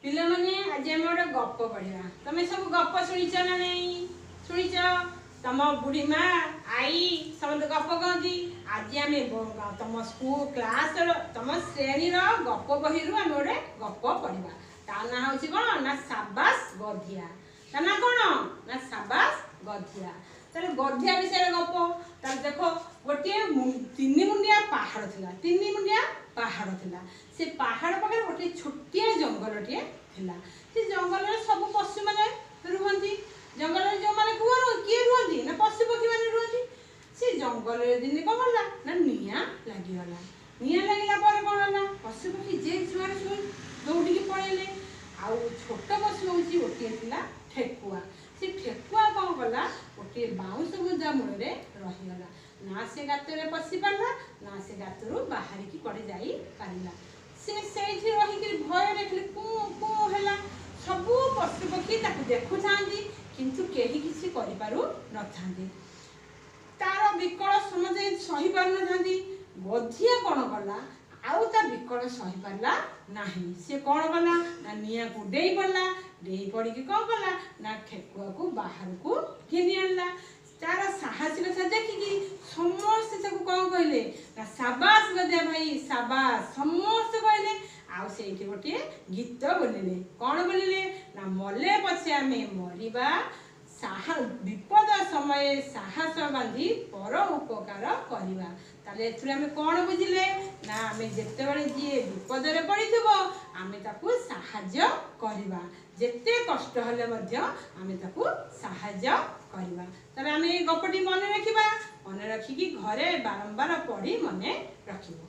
ପିଲାମାନେ, ଆଜି ଆମେ ଗୋଟେ ଗପ ପଢିବା। ତମେ ସବୁ ଗପ ଶୁଣିଛ ନା ନାଇଁ? ଶୁଣିଛ? ତମ ବୁଢୀ ମା, ଆଈ ସମସ୍ତେ ଗପ କହନ୍ତି। ଆଜି ଆମେ ତମ ସ୍କୁଲ କ୍ଲାସର, ତମ ଶ୍ରେଣୀର ଗପ ବହିରୁ ଆମେ ଗୋଟେ ଗପ ପଢିବା। ତା ନାଁ ହଉଛି କଣ ନା ସାବାସ ଗଧିଆ। ତା ନାଁ କଣ ନା ସାବାସ ଗଧିଆ। ତାହେଲେ ଗଧିଆ ବିଷୟରେ ଗପ। ତାହେଲେ ଦେଖ, ଗୋଟିଏ ତିନି ମୁଣ୍ଡିଆ ପାହାଡ଼ ଥିଲା। ତିନି ମୁଣ୍ଡିଆ ପାହାଡ଼ ଥିଲା। ସେ ପାହାଡ଼ ପାଖରେ ଗୋଟିଏ ଛୋଟିଆ ଜଙ୍ଗଲଟିଏ ଥିଲା। ସେ ଜଙ୍ଗଲରେ ସବୁ ପଶୁମାନେ ରୁହନ୍ତି। ଜଙ୍ଗଲରେ ଯେଉଁମାନେ କିଏ ରୁହନ୍ତି ନା ପଶୁ ପକ୍ଷୀମାନେ ରୁହନ୍ତି। ସେ ଜଙ୍ଗଲରେ ଦିନେ କ'ଣ ହେଲା ନା ନିଆଁ ଲାଗିଗଲା। ନିଆଁ ଲାଗିଲା ପରେ କ'ଣ ହେଲା? ପଶୁ ପକ୍ଷୀ ଯେ ଯୁଆଡ଼େ ସବୁ ଦୌଡ଼ିକି ପଳେଇଲେ। ଆଉ ଛୋଟ ପଶୁ ହେଉଛି ଗୋଟିଏ ଥିଲା ଠେକୁଆ। ସେ ଠେକୁଆ କ'ଣ କଲା? ଗୋଟିଏ ବାଉଁଶ ବୁଦା ମୂଳରେ ରହିଗଲା। ନା ସେ ଗାତରେ ପଶି ପାରିଲା, ନା ସେ ଗାତରୁ ବାହାରିକି କୁଆଡ଼େ ଯାଇପାରିଲା। ସେ ସେଇଠି ରହିକିରି ଭୟରେ ଖାଲି କୁଁ କୁଁ ହେଲା। ସବୁ ପଶୁ ପକ୍ଷୀ ତାକୁ ଦେଖୁଥାନ୍ତି, କିନ୍ତୁ କେହି କିଛି କରିପାରୁ ନଥାନ୍ତି। ତାର ବିକଳ ସମସ୍ତେ ସହିପାରୁନଥାନ୍ତି। ଗଧିଆ କ'ଣ କଲା? ଆଉ ତା ବିକଳ ସହିପାରିଲା ନାହିଁ। ସେ କ'ଣ କଲା ନା ନିଆଁକୁ ଡେଇଁ ପଡ଼ିଲା। ଡେଇଁ ପଡ଼ିକି କ'ଣ କଲା ନା ଠେକୁଆକୁ ବାହାରକୁ ଘେନି ଆଣିଲା। ତାର ସାହସିକତା ଦେଖିକି ସମସ୍ତେ ତାକୁ କ'ଣ କହିଲେ ନା ସାବାସ ଗଧିଆ ଭାଇ, ସାବାସ, ସମସ୍ତେ କହିଲେ। ଆଉ ସେଇଠି ଗୋଟିଏ ଗୀତ ବୋଲିଲେ। କ'ଣ ବୋଲିଲେ ନା ମଲେ ପଛେ ଆମେ ମରିବା, ସାହା ବିପଦ ସମୟେ ସାହସ ବାନ୍ଧି ପର ଉପକାର କରିବା। ତାହେଲେ ଏଥିରୁ ଆମେ କ'ଣ ବୁଝିଲେ ନା ଆମେ ଯେତେବେଳେ ଯିଏ ବିପଦରେ ପଡ଼ିଥିବ, ଆମେ ତାକୁ ସାହାଯ୍ୟ କରିବା। ଯେତେ କଷ୍ଟ ହେଲେ ମଧ୍ୟ ଆମେ ତାକୁ ସାହାଯ୍ୟ କରିବା। ତାହେଲେ ଆମେ ଏଇ ଗପଟି ମନେ ରଖିବା। ମନେ ରଖିକି ଘରେ ବାରମ୍ବାର ପଢ଼ି ମନେ ରଖିବ।